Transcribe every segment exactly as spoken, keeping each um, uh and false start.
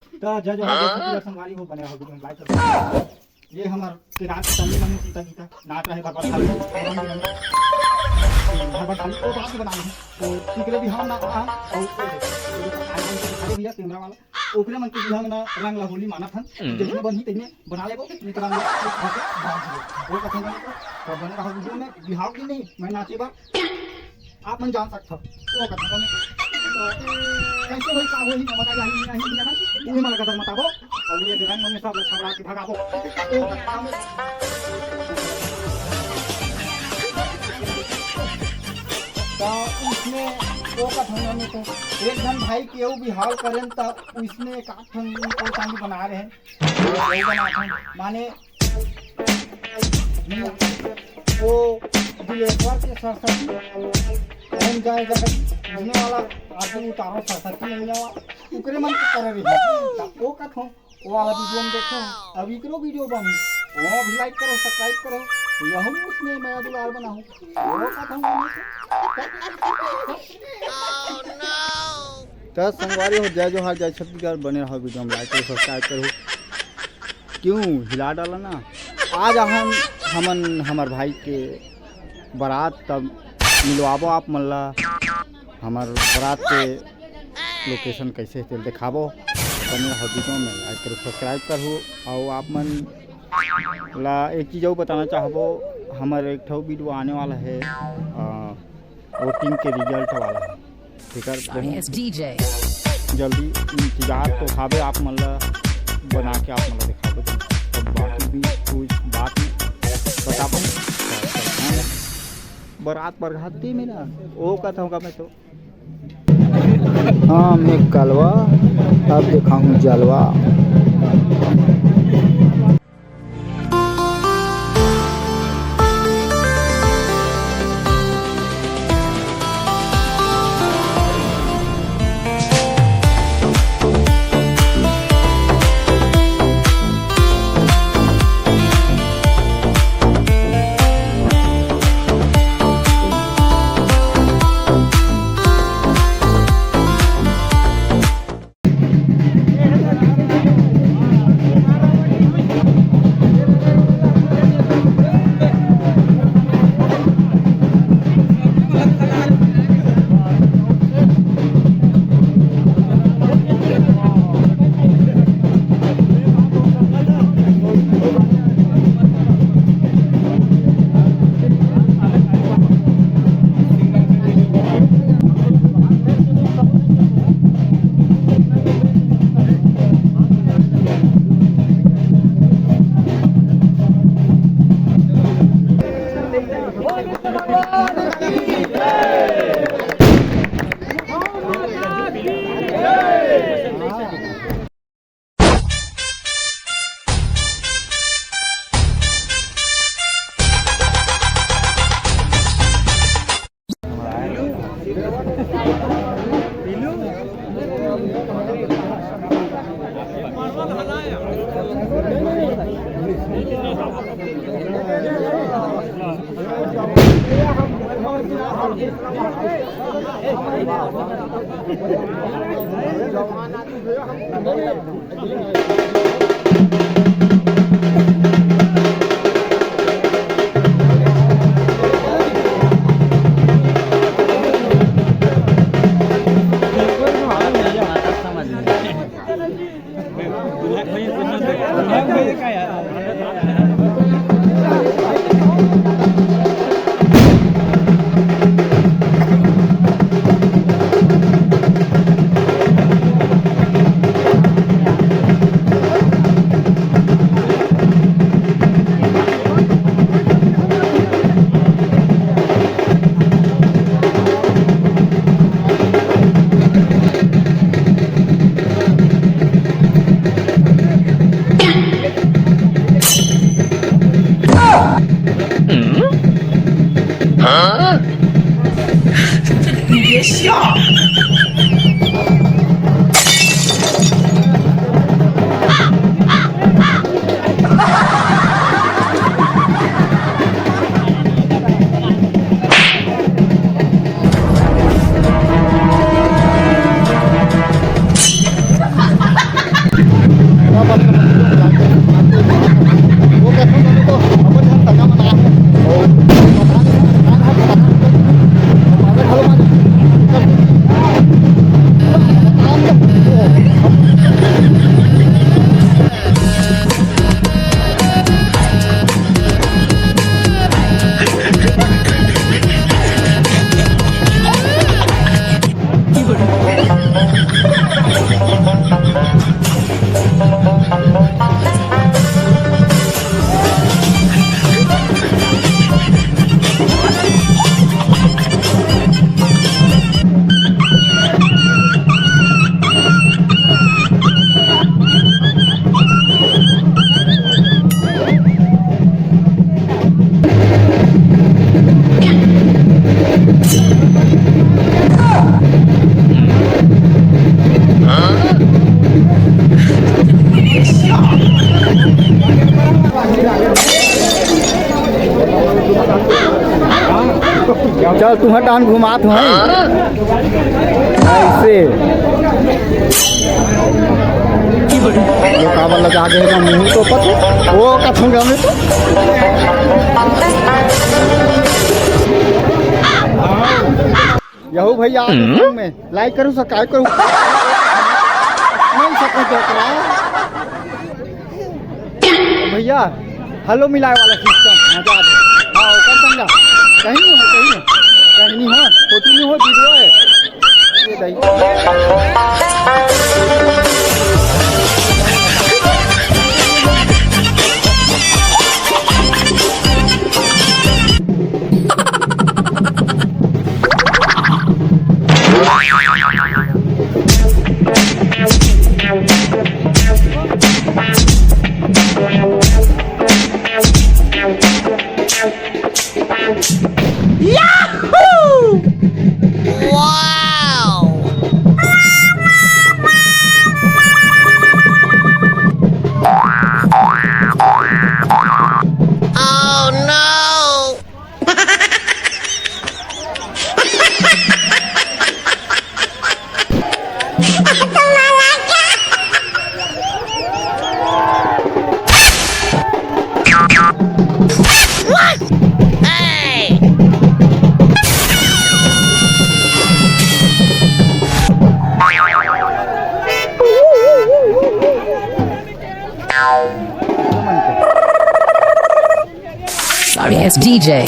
त जय जोहार, जय छत्तीसगढ़ संगवारी हो, बने रहो, video में like करो। ये हमर केदार के तनी मन सीता गीता नाच रहे भगवत खाली, भगवत खाली, वो बात बना रहे हैं। तो टिकरे भी हम ना आ, और खड़े भैया कैमरा वाला, ओकरे मन के बिहाव में ना रंग ला होली मानत हन, जैसे बनही तैने बना लेबो, निकरा में वो कथन, तो बने रहो video में, बिहाव की नहीं, मैं नाचे बा, आप मन जान सकथव। वो कथन, तो कैसे होई, का होई, मजा जाही, नहीं, नहीं, नहीं, उही मन ला कदर मताबो, और ये रंग में सब छबड़ा के भगाबो। वो कथन, तो उसमें वो कथन में तो एक झन भाई के वो बिहाव करेन, त उसमें एक आठ ठन वो चांदी बना रहे हैं। माने, वो दिलेश्वर के सरस्वती, ओम जय जगत, उसने वाला आदमी उतारो सरस्वती नहीं आवा, ओकरे मन के करे रही। त वो कथों, वो वाला video में देखो, अब इकरो video बनी, वो भी like करो, subscribe करो, यहू उसने मया दुलार बनाओ, वो कथों। त संगवारी हो, जय जोहार, जय छत्तीसगढ़, बने रहो video में, like करो, subscribe करो। क्यों हिला डाला ना? आज हम, हमन, हमर भाई के बारात, तब मिलवाबो आप मन ला। हमर बारात के location कैसे हे, तेल देखाबो। बने रहो video में, like करो, subscribe करो। और आप मन ला एक चीज और बताना चाहबो, हमर एक ठो video आने वाला है, अ, voting के result वाला है, ठीक है? बहुत जल्दी इंतजार तो हावे, आप मन ला बना के आप मन ला दिखाबो। तब बाकी भी कुछ बात बताबो। बारात बरघाती में ना, वो कहता हूँ मैं तो। हाँ, मैं कलवा, अब दिखाऊँ जलवा। चल, तुहर डाहन घुमात हूँ। ऐसे। ये काबर लगा दे हे, मुंह तो पत। वो कथूंगा मैं तो। यहू भैया, हम्म? में like करूँ, subscribe करूँ। नहीं सकूँ तो करा। भैया, hello मिलाए वाला system, मजा आ जाए। हाँ, ओकर संग कहीं नहीं हो, कहीं नहीं, कहीं नहीं हो, फोटो नहीं हो, video है। ये दाई। Yahoo! Wow! Oh no! Sorry, it's D J.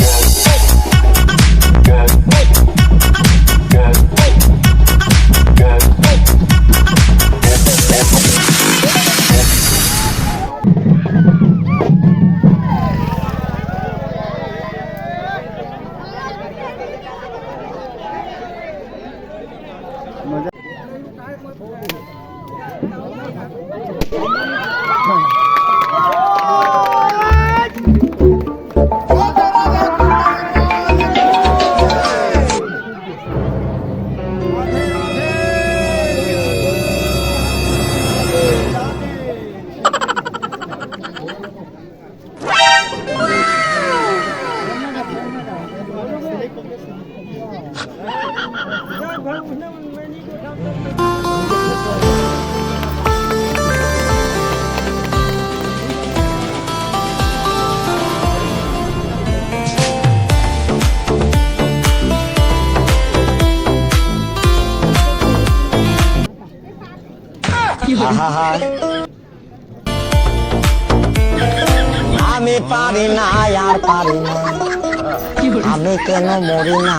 আহা হা। আমি পারি না, আর পারি না। আমি কেন মরি না?